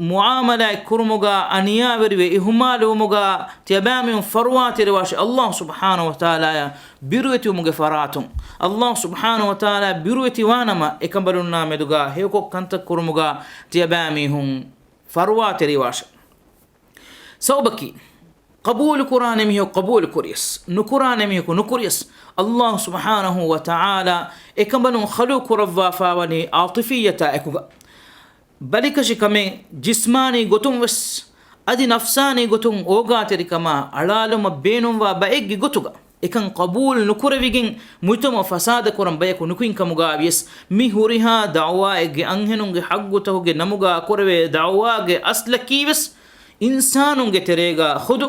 މުޢާމަލާތް ކުރުމުގަ އަނިޔާވެރިވެ އިހުމާލުވުމުގަ ތިޔަބައިމީހުން ފަރުވާތެރިވާށި ﷲ ސުބްޙާނަހޫ ވަތަޢާލާއަށް ބިރުވެތިވުމުގެ ފަރާތުން. ﷲ ސުބްޙާނަހޫ ވަތަޢާލާ ބިރުވެތިވާނަމަ، އެކަނބަލުންނާ މެދުގަ ހެޔޮކޮށް ކަންތައް ކުރުމުގަ ތިޔަބައިމީހުން ފަރުވާތެރިވާށެ. ސަބަބަކީ، ޤަބޫލު ކުރާނެ މީހަކު ޤަބޫލު ކުރިޔަސް، ނުކުރާނެ މީހަކު ނުކުރިޔަސް، ﷲ ސުބްޙާނަހޫ ވަތަޢާލާ އެކަނބަލުން ޚަލްޤު ކުރައްވާފާވަނީ ޢާޠިފިއްޔަތާ އެކުގަ. ބަލިކަށި ކަމެއް ޖިސްމާނީ ގޮތުން ވެސް، އަދި ނަފްސާނީ ގޮތުން އޯގާތެރިކަމާ އަޅާލުމަށް ބޭނުންވާ ބައެއްގެ ގޮތުގަ، އެކަން ޤަބޫލު ނުކުރެވިގެން މުޖްތަމަޢު ފަސާދަ ކުރަން ބަޔަކު ނުކުތް ކަމުގަ ވިޔަސް، މި ހުރިހާ ދަޢުވާއެއްގެ އަންހެނުންގެ ޙައްޤުތަކުގެ ނަމުގަ ކުރެވޭ ދަޢުވާގެ އަސްލަކީ ވެސް، އިންސާނުންގެ ތެރޭގަ ޚުދު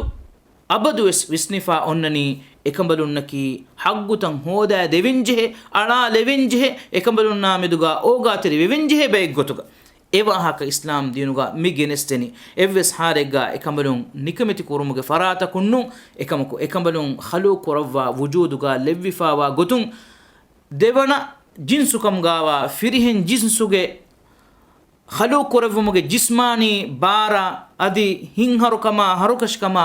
އަބަދުވެސް ވިސްނިފާ އޮންނަނީ އެކަނބަލުންނަކީ ޙައްޤުތައް ހޯދާ ދެވެންޖެހޭ، އަޅާ ލެވެންޖެހޭ، އެކަނބަލުންނާ މެދުގަ އޯގާތެރި ވެވެންޖެހޭ ބައެއްގޮތުގަ. އެ ވާހަކަ އިސްލާމް ދީނުގަ މި ގެނެސްދެނީ. އެއްވެސް ހާލެއްގަ އެކަނބަލުން ނިކަމެތި ކުރުމުގެ ފަރާތަކުން ނޫން. އެކަމަކު، އެކަނބަލުން ޚަލްޤު ކުރައްވާ ވުޖޫދުގަ ލެއްވިފާވާ ގޮތުން ދެވަނަ ޖިންސުކަމުގަވާ ފިރިހެން ޖިންސުގެ ޚަލްޤު ކުރެއްވުމުގެ ޖިސްމާނީ ބާރާ އަދި ހިތްހަރުކަމާ ހަރުކަށިކަމާ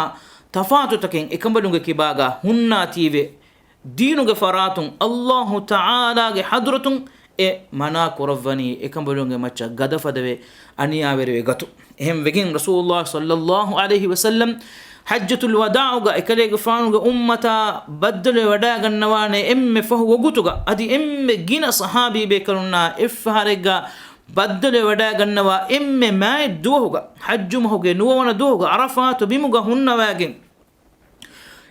ތަފާތުތަކެއް އެކަނބަލުންގެ ކިބާގަ ހުންނާތީވެ، ދީނުގެ ފަރާތުން ﷲ ތަޢާލާގެ ޙަޟްރަތުން އެ މަނާ ކުރައްވަނީ އެކަނބަލުންގެ މައްޗަށް ގަދަފަދަވެ އަނިޔާވެރިވެ ގަތު. އެހެން ވެގެން ރަސޫލުﷲ ޞައްލައްލާހު ޢަލައިހި ވަސައްލަމް ޙައްޖަތުލް ވަދާޢުގަ އެކަލޭގެފާނުގެ އުއްމަތާ ބައްދަލުވެވަޑައިގަންނަވާނެ އެންމެ ފަހު ވަގުތުގަ އަދި އެންމެ ގިނަ ޞަޙާބީބޭކަލުންނާ އެއްފަހަރެއްގަ ބައްދަލުވެވަޑައިގަންނަވާ އެންމެ މާތް ދުވަހުގަ، ޙައްޖު މަހުގެ ނުވަވަނަ ދުވަހުގަ ޢަރަފާތު ބިމުގަ ހުންނަވައިގެން،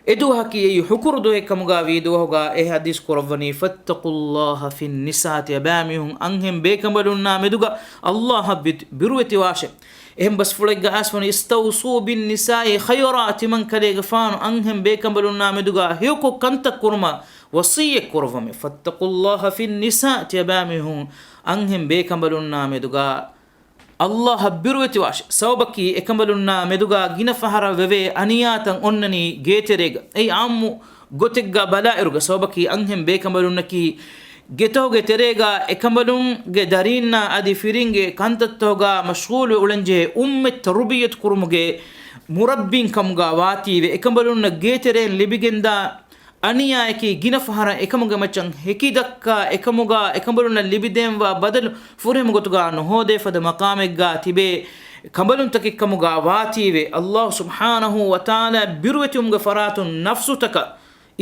އެދުވަހަކީ އެއީ ހުކުރު ދުވަހެއް ކަމުގަ ވީ ދުވަހުގަ އެ ޙަދީޘް ކުރައްވަނީ، فاتقوا الله في النساء، ތިޔަބައިމީހުން އަންހެން ބޭކަނބަލުންނާ މެދުގަ ﷲ އަށް ބި-، ބިރުވެތިވާށޭ. އެހެން ބަސްފުޅެއްގަ އައިސްވަނީ، اسْتَوْصُوا بِالنِّسَاءِ خَيْرًا، ތިމަން ކަލޭގެފާނު އަންހެން ބޭކަނބަލުންނާ މެދުގަ ހެޔޮކޮށް ކަންތައް ކުރުމަށް ވަޞިއްޔަތް ކުރައްވަމޭ. فاتقوا الله في النساء، ތިޔަބައިމީހުން އަންހެން ބޭކަނބަލުންނާ މެދުގަ ﷲ އަށް ބިރުވެތިވާށޭ. ސަބަބަކީ އެކަނބަލުންނާ މެދުގަ ގިނަ ފަހަރަށް ވެވޭ އަނިޔާތައް އޮންނަނީ ގޭތެރޭގަ. އެއީ އާއްމު ގޮތެއްގަ ބަލާއިރުގަ. ސަބަބަކީ އަންހެން ބޭކަނބަލުންނަކީ ގެތަކުގެ ތެރޭގަ އެކަނބަލުންގެ ދަރީންނާ އަދި ފިރިންގެ ކަންތައްތަކުގަ މަޝްޣޫލުވެ އުޅެންޖެހޭ އުއްމަތް ތަރުބިއްޔަތު ކުރުމުގެ މުރައްބީން ކަމުގަ ވާތީވެ. އެކަނބަލުންނަށް ގޭތެރޭން ލިބިގެންދާ އަނިޔާއަކީ ގިނަ ފަހަރަށް އެކަމުގެ މައްޗަށް ހެކިދައްކާ، އެކަމުގަ އެކަނބަލުންނަށް ލިބިދޭންވާ ބަދަލު ފުރިހަމަ ގޮތުގަ ނުހޯދޭ ފަދަ މަޤާމެއްގަ ތިބޭ ކަނބަލުންތަކެއް ކަމުގަ ވާތީވެ. ﷲ ސުބްޙާނަހޫ ވަތަޢާލާ ބިރުވެތިވުމުގެ ފަރާތުން ނަފްސުތަކަށް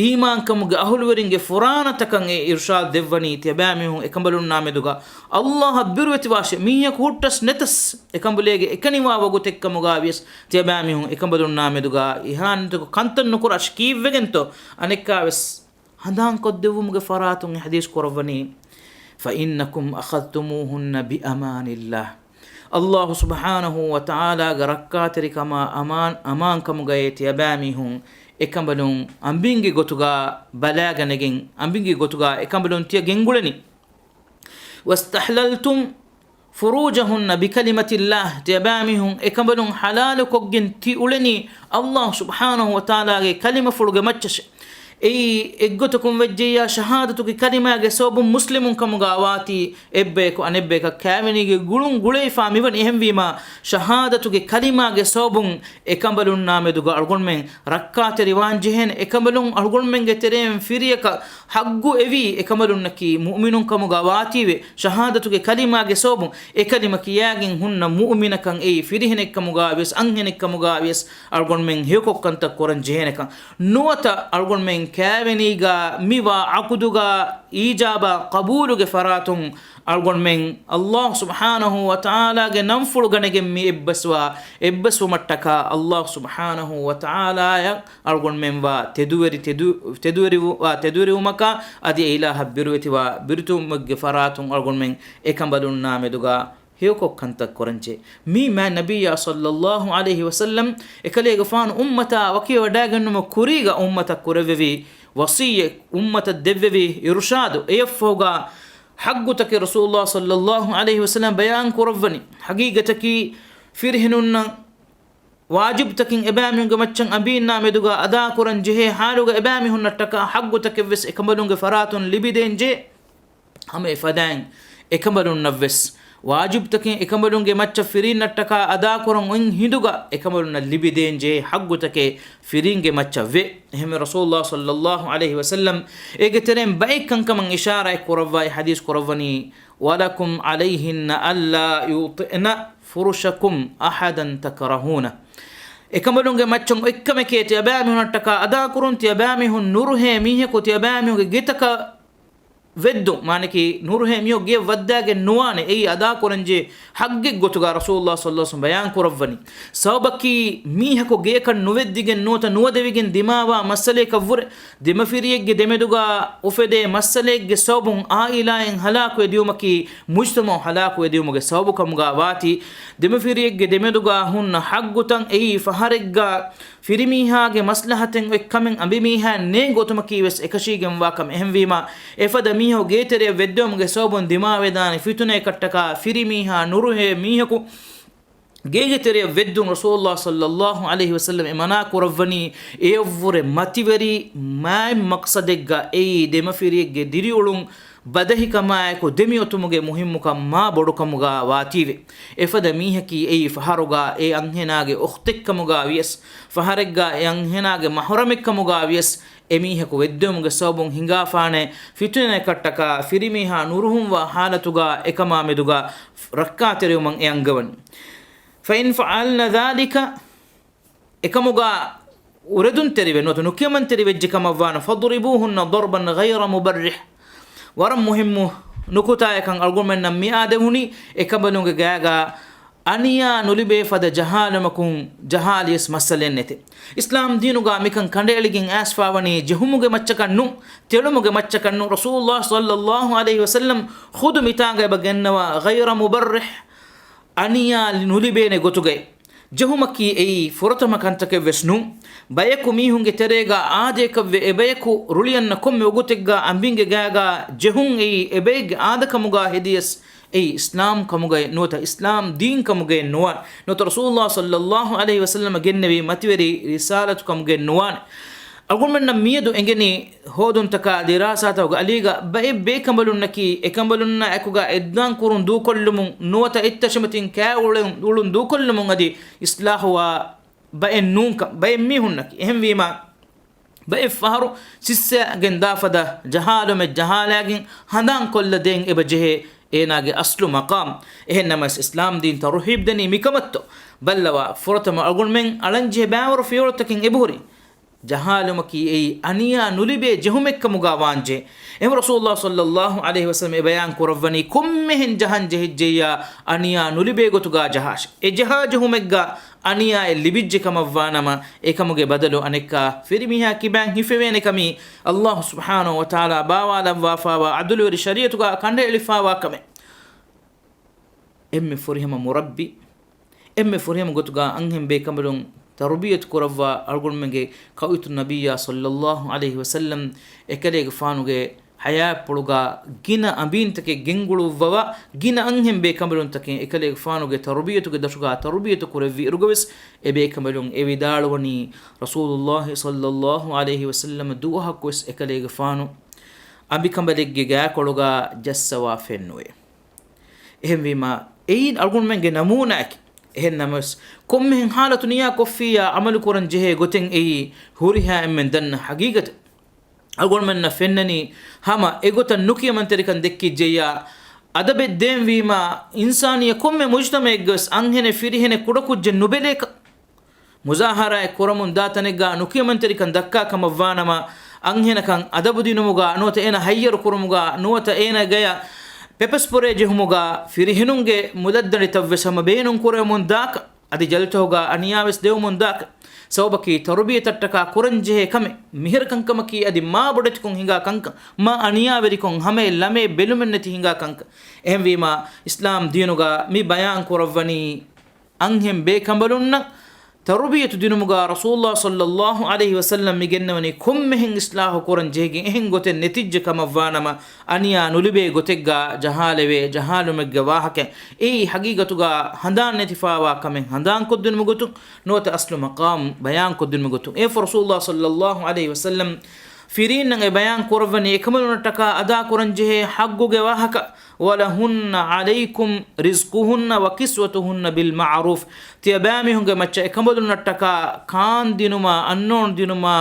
އީމާންކަމުގެ އަހުލުވެރިންގެ ފުރާނަތަކަށް އެ އިރުޝާދު ދެއްވަނީ ތިޔަބައިމީހުން އެކަނބަލުންނާ މެދުގަ ﷲ އަށް ބިރުވެތިވާށޭ. މީހަކު ހުއްޓަސް ނެތަސް އެކަނބަލޭގެ އެކަނިވާ ވަގުތެއްކަމުގަ ވިޔަސް ތިޔަބައިމީހުން އެކަނބަލުންނާ މެދުގަ އިހާނެތިކޮށް ކަންތައް ނުކުރާށޭ. ކީއްވެގެންތޯ؟ އަނެއްކާވެސް ހަނދާންކޮށްދެއްވުމުގެ ފަރާތުން އެ ޙަދީޘް ކުރައްވަނީ، فإنكم أخذتموهن بأمان الله. ﷲ ސުބްޙާނަހޫ ވަތަޢާލާގެ ރައްކާތެރިކަމާ އަމާން، އަމާންކަމުގައޭ ތިޔަބައިމީހުން އެކަނބަލުން އަނބިންގެ ގޮތުގަ ބަލާގަނެގެން، އަނބިންގެ ގޮތުގަ އެކަނބަލުން ތިޔަ ގެންގުޅެނީ. واستحللتم فروجهن بكلمة الله، ތިޔަބައިމީހުން އެކަނބަލުން ޙަލާލުކޮށްގެން ތި އުޅެނީ ﷲ ސުބްޙާނަހޫ ވަތަޢާލާގެ ކަލިމަފުޅުގެ މައްޗަށޭ. އެއީ އެއްގޮތަކުން ވެއްޖެއްޔާ ޝަހާދަތުގެ ކަލިމާގެ ސަބަބުން މުސްލިމުން ކަމުގަ ވާތީ އެއްބަޔަކު އަނެއްބަޔަކަށް ކާވެނީގެ ގުޅުން ގުޅެވިފާ މިވަނީ. އެހެންވީމާ، ޝަހާދަތުގެ ކަލިމާގެ ސަބަބުން އެކަނބަލުންނާ މެދުގަ އަޅުގަނޑުމެން ރައްކާތެރިވާން ޖެހޭނެ. އެކަނބަލުން އަޅުގަނޑުމެންގެ ތެރެއިން ފިރިޔަކަށް ޙައްޤު އެވީ އެކަނބަލުންނަކީ މުއުމިނުން ކަމުގަ ވާތީވެ، ޝަހާދަތުގެ ކަލިމާގެ ސަބަބުން އެ ކަލިމަ ކިޔާގެން ހުންނަ މުއުމިނަކަށް އެއީ ފިރިހެނެއްކަމުގަ ވިޔަސް އަންހެނެއްކަމުގަ ވިޔަސް އަޅުގަނޑުމެން ހެޔޮކޮށް ކަންތައް ކުރަން ޖެހޭނެކަން. ނުވަތަ އަޅުގަނޑުމެން ކާވެނީގަ މިވާ ޢަޤުދުގަ އީޖާބާ ޤަބޫލުގެ ފަރާތުން އަޅުގަނޑުމެން ﷲ ސުބްޙާނަހޫ ވަތަޢާލާގެ ނަންފުޅު ގަނެގެން މި އެއްބަސްވާ، އެއްބަސްވުމަށްޓަކާ ﷲ ސުބްޙާނަހޫ ވަތަޢާލާއަށް އަޅުގަނޑުމެން ވާ ތެދުވެރި، ތެދު، ތެދުވެރި، ވާ ތެދުވެރިވުމަކާ އަދި އެ އިލާހަށް ބިރުވެތިވާ ބިރުތުވުމެއްގެ ފަރާތުން އަޅުގަނޑުމެން އެކަނބަލުންނާ މެދުގަ ހެޔޮކޮށް ކަންތައް ކުރަންޖެހޭ. މީ މާތް ނަބިއްޔާ ޞައްލައްލާހު ޢަލައިހި ވަސައްލަމް އެކަލޭގެފާނު އުއްމަތާ ވަކިވެވަޑައިގެންނުމަށް ކުރީގަ އުއްމަތަށް ކުރެއްވެވި ވަޞިއްޔަތް، އުއްމަތަށް ދެއްވެވި އިރުޝާދު. އެއަށްފަހުގަ ޙައްޤުތަކެއް ރަސޫލުﷲ ޞައްލައްލާހު ޢަލައިހި ވަސައްލަމް ބަޔާން ކުރައްވަނީ. ޙަޤީޤަތަކީ ފިރިހެނުންނަށް ވާޖިބުތަކެއް އެބައިމީހުންގެ މައްޗަށް އަނބީންނާ މެދުގަ އަދާކުރަން ޖެހޭ ޙާލުގަ އެބައިމީހުންނަށްޓަކާ ޙައްޤުތަކެއްވެސް އެކަނބަލުންގެ ފަރާތުން ލިބިދޭން ޖެހޭ. ހަމަ އެފަދައިން އެކަނބަލުންނަށްވެސް ވާޖިބުތަކެއް އެކަނބަލުންގެ މައްޗަށް ފިރީންނަށްޓަކާ އަދާކުރަން އޮތް ހިނދުގަ އެކަނބަލުންނަށް ލިބިދޭން ޖެހޭ ޙައްޤުތަކެއް ފިރީންގެ މައްޗަށް ވޭ. އެހެންވެ ރަސޫލުﷲ ޞައްލައްލާހު ޢަލައިހި ވަސައްލަމް އޭގެ ތެރެއިން ބައެއް ކަންކަމަށް އިޝާރާތް ކުރައްވާ ޙަދީޘް ކުރައްވަނީ، ولكم عليهن ألا يوطئن فرشكم أحدا تكرهونه. އެކަނބަލުންގެ މައްޗަށް އޮތްކަމެކޭ ތިޔަބައިމީހުންނަށްޓަކާ އަދާކުރުން، ތިޔަބައިމީހުން ނުރުހޭ މީހަކު ތިޔަބައިމީހުންގެ ގެތަކަށް ވެއްދުން، މާނައަކީ ނުރުހޭ މީހަކު ގެއަށް ވައްދާގެން ނުވާނެ. އެއީ އަދާކުރަންޖެހޭ ޙައްޤެއްގޮތުގަ ރަސޫލުﷲ ޞައްލައްލާހު ޢަލައިހި ވަސައްލަމް ބަޔާން ކުރައްވަނީ. ސަބަބަކީ މީހަކު ގެޔަކަށް ނުވެއްދިގެން ނުވަތަ ނުވަދެވިގެން ދިމާވާ މައްސަލަޔަކަށްވުރެ ދެމަފިރިއެއްގެ ދެމެދުގަ އުފެދޭ މައްސަލައެއްގެ ސަބަބުން ޢާއިލާއިން ހަލާކުވެދިޔުމަކީ މުޖްތަމަޢު ހަލާކުވެދިޔުމުގެ ސަބަބުކަމުގަ ވާތީ. ދެމަފިރިއެއްގެ ދެމެދުގަ ހުންނަ ޙައްޤުތައް އެއީ ފަހަރެއްގަ ފިރިމީހާގެ މަސްލަހަތެއް އޮތް ކަމެއް އަނބިމީހާއަށް ނޭނގޭ ގޮތުމަކީ ވެސް އެކަށީގެންވާ ކަމެއް. އެހެންވީމާ، އެފަދަ މީހަކު ގޭތެރެއަށް ވެއްދެވުމުގެ ސަބަބުން ދިމާވެދާނެ ފިތުނަޔަކަށްޓަކާ ފިރިމީހާ ނުރުހޭ މީހަކު ގޭގެ ތެރެއަށް ވެއްދުން ރަސޫލުﷲ ޞައްލައްލާހު ޢަލައިހި ވަސައްލަމް އެ މަނާ ކުރައްވަނީ. އެއަށްވުރެ މަތިވެރި މާތް މަޤްޞަދެއްގަ އެއީ ދެމަފިރިއެއްގެ ދިރިއުޅުން ބަދަހިކަމާއެކު ދެމިއޮތުމުގެ މުހިއްމުކަން މާ ބޮޑުކަމުގަ ވާތީވެ. އެފަދަ މީހަކީ އެއީ ފަހަރުގަ އެ އަންހެނާގެ އުޚްތެއްކަމުގަ ވިޔަސް، ފަހަރެއްގަ އެ އަންހެނާގެ މަޙްރަމެއްކަމުގަ ވިޔަސް، އެމީހަކު ވެއްދެވުމުގެ ސަބަބުން ހިނގާފާނެ ފިތުނަޔަކަށްޓަކާ ފިރިމީހާ ނުރުހުންވާ ޙާލަތުގަ އެކަމާ މެދުގަ ރައްކާތެރިވުމަށް އެ އަންގަވަނީ. فإن فعلن ذلك، އެކަމުގަ އުރެދުންތެރިވެ ނުވަތަ ނުކިޔަމަންތެރިވެއްޖެ ކަމަށްވާނަ، فاضربوهن ضربا غير مبرح. ވަރަށް މުހިއްމު ނުކުތާއެއް ކަން އަޅުގަނޑުމެންނަށް މިއާދެވުނީ، އެކަނބަލުންގެ ގާގަ އަނިޔާ ނުލިބޭ ފަދަ ޖަހާލުމަކުން ޖަހާލިޔަސް މައްސަލައެއް ނެތޭ. އިސްލާމް ދީނުގަ މިކަން ކަނޑައެޅިގެން އައިސްފާވަނީ ޖެހުމުގެ މައްޗަކަށް ނޫން، ތެޅުމުގެ މައްޗަކަށް ނޫން. ރަސޫލުﷲ ޞައްލަﷲ ޢަލައިހި ވަސައްލަމް ޚުދު މިތާނގަ އެބަ ގެންނަވާ، ޣައިރަ މުބައްރިޙް، އަނިޔާ ނުލިބޭނެ ގޮތުގައި. ޖެހުމަކީ އެއީ ފުރަތަމަ ކަންތަކެއް ވެސް ނޫން. ބަޔަކު މީހުންގެ ތެރޭގަ އާދަޔަކަށްވެ، އެބަޔަކު ރުޅިއަންނަ ކޮންމެ ވަގުތެއްގަ އަނބިންގެ ގާގަ ޖެހުން އެއީ އެބައެއްގެ އާދަކަމުގަ ހެދިޔަސް، އެއީ އިސްލާމް ކަމުގައި ނުވަތަ އިސްލާމް ދީން ކަމުގައި ނުވާނެ. ނުވަތަ ރަސޫލުﷲ ޞައްލަﷲ ޢަލައިހި ވަސައްލަމަ ގެންނެވި މަތިވެރި ރިސާލަތު ކަމުގައި ނުވާނެ. އަޅުގަނޑުމެންނަށް މިއަދު އެނގެނީ ހޯދުންތަކާ ދިރާސާތަކުގެ އަލީގަ ބައެއް ބޭކަނބަލުންނަކީ އެކަނބަލުންނާ އެކުގަ އެއްދާން ކުރުން ދޫކޮށްލުމުން ނުވަތަ އެއްތަށިމަތިން ކާ އުޅުން، އުޅުން ދޫކޮށްލުމުން އަދި އިސްލާހުވާ ބައެއް ނޫންކަން، ބައެއް މީހުންނަކީ. އެހެންވީމާ، ބައެއް ފަހަރު ސިއްސައިގެން ދާ ފަދަ ޖަހާލުމެއް ޖަހާލައިގެން ހަނދާން ކޮށްލަ ދޭން އެބަ ޖެހޭ އޭނާގެ އަސްލު މަޤާމް. އެހެން ނަމަވެސް އިސްލާމް ދީން ތަރުހީބް ދެނީ މިކަމަށްތޯ؟ ބައްލަވާ، ފުރަތަމަ އަޅުގަނޑުމެން އަޅަންޖެހޭ ބައިވަރު ފިޔަވަޅުތަކެއް އެބަހުރި. ޖަހާލުމަކީ އެއީ އަނިޔާ ނުލިބޭ ޖެހުމެއްކަމުގަ ވާންޖެހޭ. އެހެން ރަސޫލުﷲ ޞައްލަﷲ ޢަލައިހި ވަސައްލަމް އެ ބަޔާން ކުރައްވަނީ ކޮންމެހެން ޖަހަން ޖެހިއްޖެއްޔާ އަނިޔާ ނުލިބޭ ގޮތުގަ ޖަހާށޭ. އެ ޖަހާ ޖެހުމެއްގަ އަނިޔާއެއް ލިބިއްޖެ ކަމަށްވާނަމަ، އެކަމުގެ ބަދަލު އަނެއްކާ ފިރިމީހާ ކިބައިން ހިފެވޭނެ ކަމީ، ﷲ ސުބްޙާނަހޫ ވަތަޢާލާ ބާވާލައްވާފާވާ ޢަދުލުވެރި ޝަރީޢަތުގަ ކަނޑައެޅިފާވާ ކަމެއް. އެންމެ ފުރިހަމަ މުރައްބީ، އެންމެ ފުރިހަމަ ގޮތުގަ އަންހެން ބޭކަނބަލުން ތަރުބިޔަތު ކުރައްވާ އަޅުގަނޑުމެންގެ ކައުއިތު ނަބިއްޔާ ޞައްލަﷲ ޢަލައިހި ވަސައްލަމް އެކަލޭގެފާނުގެ ޙަޔާތްޕުޅުގަ ގިނަ އަނބީންތަކެއް ގެންގުޅުއްވަވާ، ގިނަ އަންހެން ބޭކަނބަލުންތަކެއް އެކަލޭގެފާނުގެ ތަރުބިޔަތުގެ ދަށުގަ ތަރުބިޔަތު ކުރެއްވި އިރުގަވެސް، އެބޭކަނބަލުން އެ ވިދާޅުވަނީ، ރަސޫލުﷲ ޞައްލަﷲ ޢަލައިހި ވަސައްލަމަ ދުވަހަކުވެސް އެކަލޭގެފާނު އަނބިކަނބަލެއްގެ ގާކޮޅުގަ ޖައްސަވާފައެއްނުވޭ. އެހެންވީމާ، އެއީ އަޅުގަނޑުމެންގެ ނަމޫނާއެކޭ. އެހެން ނަމަވެސް، ކޮންމެހެން ޙާލަތު ނިޔާ ކޮށްފިއްޔާ ޢަމަލު ކުރަން ޖެހޭ ގޮތެއް އެއީ ހުރިހާ އެންމެން ދަންނަ ޙަޤީޤަތެއް. އަޅުގަނޑުމެންނަށް ފެންނަނީ ހަމަ އެގޮތަށް ނުކިޔަމަންތެރިކަން ދެއްކިއްޖެއްޔާ، އަދަބެއް ދޭންވީމާ، އިންސާނިއްޔަ ކޮންމެ މުޖްތަމަޢެއްގަވެސް އަންހެނެއް ފިރިހެނެއް ކުޑަކުއްޖެއް ނުބެލޭކަށް. މުޒާހަރާއެއް ކުރަމުން ދާ ތަނެއްގަ ނުކިޔަމަންތެރިކަން ދައްކާ ކަމަށްވާނަމަ، އަންހެނަކަށް އަދަބު ދިނުމުގަ ނުވަތަ އޭނަ ހައްޔަރު ކުރުމުގަ ނުވަތަ އޭނަ ގަޔަށް ޕެޕަ ސްޕްރޭ ޖެހުމުގަ ފިރިހެނުންގެ މުލައްދަނޑިތައްވެސް ހަމަ ބޭނުން ކުރެވެމުން ދާކަށް، އަދި ޖަލުތަކުގަ އަނިޔާވެސް ދެވެމުން ދާކަށް. ސަބަބަކީ ތަރުބިޔަތަށްޓަކާ ކުރަންޖެހޭ ކަމެއް، މިހިރަ ކަންކަމަކީ އަދި މާ ބޮޑެތިކޮށް ހިނގާ ކަންކަން، މާ އަނިޔާވެރިކޮށް ހަމައެއް ލަމެއް ބެލުމެއްނެތި ހިނގާ ކަންކަން. އެހެންވީމާ، އިސްލާމް ދީނުގަ މި ބަޔާން ކުރައްވަނީ، އަންހެން ބޭކަނބަލުންނަށް ތަރުބިޔަތު ދިނުމުގަ ރަސޫލުﷲ ޞައްލަﷲ ޢަލައިހި ވަސައްލަމް މި ގެންނަވަނީ ކޮންމެހެން އިސްލާހު ކުރަން ޖެހިގެން އެހެން ގޮތެއް ނެތިއްޖެ ކަމަށްވާނަމަ، އަނިޔާ ނުލިބޭ ގޮތެއްގަ ޖަހާލެވޭ، ޖަހާލުމެއްގެ ވާހަކަ އެއީ ޙަޤީޤަތުގަ ހަނދާން ނެތިފާވާ ކަމެއް ހަނދާންކޮށްދިނުމުގެ ގޮތުން، ނުވަތަ އަސްލު މަޤާމް ބަޔާންކޮށްދިނުމުގެ ގޮތުން. އެއަށްފަހު ރަސޫލުﷲ ޞައްލަﷲ ޢަލައިހި ވަސައްލަމް ފިރީންނަށް އެ ބަޔާން ކުރައްވަނީ އެކަނބަލުންނަށްޓަކާ އަދާ ކުރަންޖެހޭ ޙައްޤުގެ ވާހަކަ، ولهن عليكم رزقهن وكسوتهن بالمعروف. ތިޔަބައިމީހުންގެ މައްޗަށް އެކަނބަލުންނަށްޓަކާ ކާން ދިނުމާ، އަންނައުނު ދިނުމާ،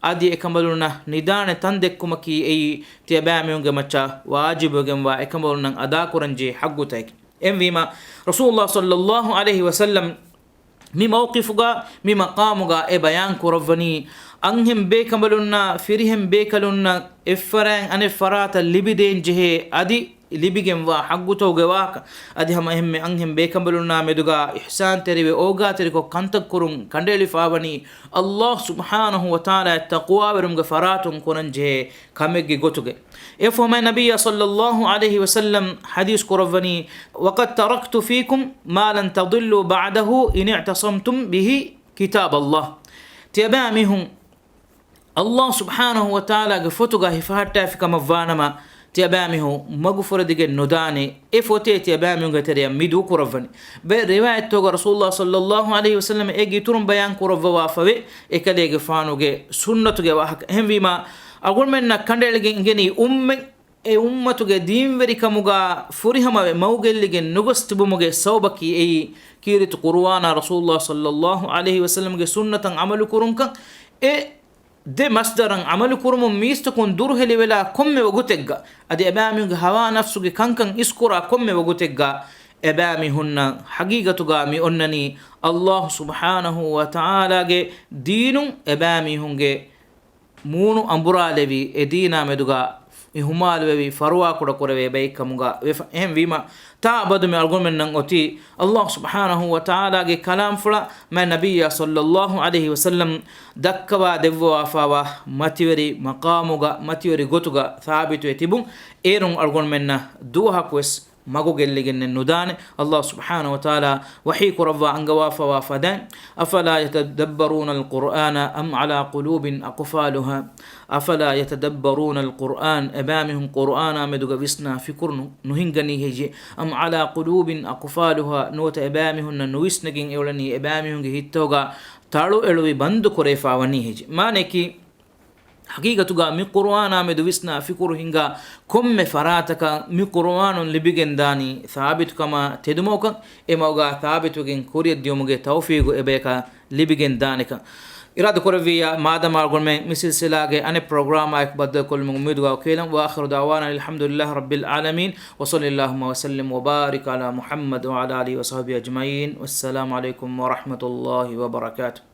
އަދި އެކަނބަލުންނަށް ނިދާނެ ތަން ދެއްކުމަކީ އެއީ ތިޔަބައިމީހުންގެ މައްޗަށް ވާޖިބުވެގެންވާ އެކަނބަލުންނަށް އަދާކުރަންޖެހޭ ޙައްޤުތަކެއް. އެހެންވީމާ، ރަސޫލުﷲ ޞައްލަﷲ ޢަލައިހި ވަސައްލަމް މި މައުޤިފުގަ، މި މަޤާމުގަ އެ ބަޔާން ކުރައްވަނީ، އަންހެން ބޭކަނބަލުންނަށް ފިރިހެން ބޭކަލުންނަށް އެއްފަރާތް އަނެއްފަރާތަށް ލިބިދޭން ޖެހޭ އަދި ލިބިގެންވާ ޙައްޤުތަކުގެ ވާހަކަ. އަދި ހަމަ އެހެންމެ އަންހެން ބޭކަނބަލުންނާ މެދުގަ އިޙްސާންތެރިވެ އޯގާތެރިކޮށް ކަންތައް ކުރުން ކަނޑައެޅިފާވަނީ، ﷲ ސުބްޙާނަހޫ ވަތަޢާލާއަށް ތަޤްވާވެރިވުމުގެ ފަރާތުން ކުރަންޖެހޭ ކަމެއްގެ ގޮތުގައި. އެއަށްފަހު މާތް ނަބިއްޔާ ޞައްލަﷲ ޢަލައިހި ވަސައްލަމް ޙަދީޘް ކުރައްވަނީ، وقد تركت فيكم ما لن تضلوا بعده إن اعتصمتم به كتاب الله. ތިޔަބައިމީހުން ﷲ ސުބްޙާނަހޫ ވަތަޢާލާގެ ފޮތުގަ ހިފަހައްޓާފި ކަމަށްވާނަމަ، ތިޔަބައިމީހުން މަގުފުރެދިގެން ނުދާނެ. އެ ފޮތޭ ތިޔަބައިމީހުންގެ ތެރެއަށް މި ދޫކުރައްވަނީ. ބައެއް ރިވާޔަތްތަކުގަ ރަސޫލުﷲ ޞައްލަﷲ ޢަލައިހި ވަސައްލަމް އޭގެ އިތުރުން ބަޔާން ކުރައްވަވާފަވޭ، އެކަލޭގެފާނުގެ ސުންނަތުގެ ވާހަކަ. އެހެންވީމާ، އަޅުގަނޑުމެންނަށް ކަނޑައެޅިގެން އެނގެނީ އުއްމަތް، އެ އުއްމަތުގެ ދީންވެރިކަމުގަ ފުރިހަމަވެ މަގުގެއްލިގެން ނުގޮސް ތިބުމުގެ ސަބަބަކީ އެއީ، ކީރިތި ޤުރުއާނާ ރަސޫލުﷲ ޞައްލަﷲ ޢަލައިހި ވަސައްލަމްގެ ސުންނަތަށް ޢަމަލުކުރުންކަން. އެ ދެ މަޞްދަރަށް ޢަމަލުކުރުމުން މީސްތަކުން ދުރުހެލިވެލާ ކޮންމެ ވަގުތެއްގަ، އަދި އެބައިމީހުންގެ ހަވާ ނަފްސުގެ ކަންކަން އިސްކުރާ ކޮންމެ ވަގުތެއްގަ، އެބައިމީހުންނަށް ޙަޤީޤަތުގަ މި އޮންނަނީ ﷲ ސުބްޙާނަހޫ ވަތަޢާލާގެ ދީނުން އެބައިމީހުންގެ މޫނު އަނބުރާލެވި، އެ ދީނާ މެދުގަ އިހުމާލުވެވި ފަރުވާކުޑަ ކުރެވޭ ބައެއްކަމުގަ ވެފަ. އެހެންވީމަ، ތާ އަބަދު މި އަޅުގަނޑުމެންނަށް އޮތީ އައްލާހު ސުބްޙާނަހު ވަ ތަޢާލާގެ ކަލާމްފުޅަށް މާތް ނަބިއްޔާ ޞައްލައްލާހު ޢަލައިހި ވަސައްލަމް ދައްކަވާ ދެއްވާފާވާ މަތިވެރި މަޤާމުގަ، މަތިވެރި ގޮތުގަ ސާބިތުވެ ތިބުން. އޭރުން އަޅުގަނޑުމެންނަށް ދުވަހަކުވެސް މަގު ގެއްލިގެންނެއް ނުދާނެ. އައްލާހު ސުބްޙާނަހު ވަ ތަޢާލާ ވަޙީ ކުރައްވާ އަންގަވާފަވާ ފަދައިން، أفلا يتدبرون القرآن أم على قلوب أقفالها، أفلا يتدبرون القرآن، އެބައިމީހުން ޤުރުއާނާ މެދުގަ ވިސްނާ ފިކުރު ނު-، ނުހިންގަނީ ހެއްޔޭ؟ أم على قلوب أقفالها، ނުވަތަ އެބައިމީހުންނަށް ނުވިސްނެގެން އެއުޅެނީ އެބައިމީހުންގެ ހިތްތަކުގަ ތަޅު އެޅުވި ބަންދު ކުރެވިފަ ވަނީ ހެއްޔޭ؟ މާނައަކީ، ޙަޤީޤަތުގަ މި ޤުރުއާނާ މެދު ވިސްނާ ފިކުރު ހިންގާ ކޮންމެ ފަރާތަކަށް މި ޤުރުއާނުން ލިބިގެންދާނީ ސާބިތުކަމާ ތެދުމަގުކަން، އެ މަގުގަ ސާބިތުވެގެން ކުރިއަށް ދިޔުމުގެ ތައުފީގު އެބަޔަކަށް ލިބިގެންދާނެކަން. އިރާދަކުރެއްވިއްޔާ، މާދަމާ އަޅުގަނޑުމެން މި ސިލްސިލާގެ އަނެއް ޕްރޮގްރާމާއެކު ބައްދަލުކޮށްލުމުގެ އުއްމީދުގަ އޮތް. وآخر دعوانا أن الحمد لله رب العالمين، وصل اللهم وسلم وبارك على محمد وعلى آله وصحبه أجمعين. والسلام عليكم ورحمة الله وبركاته.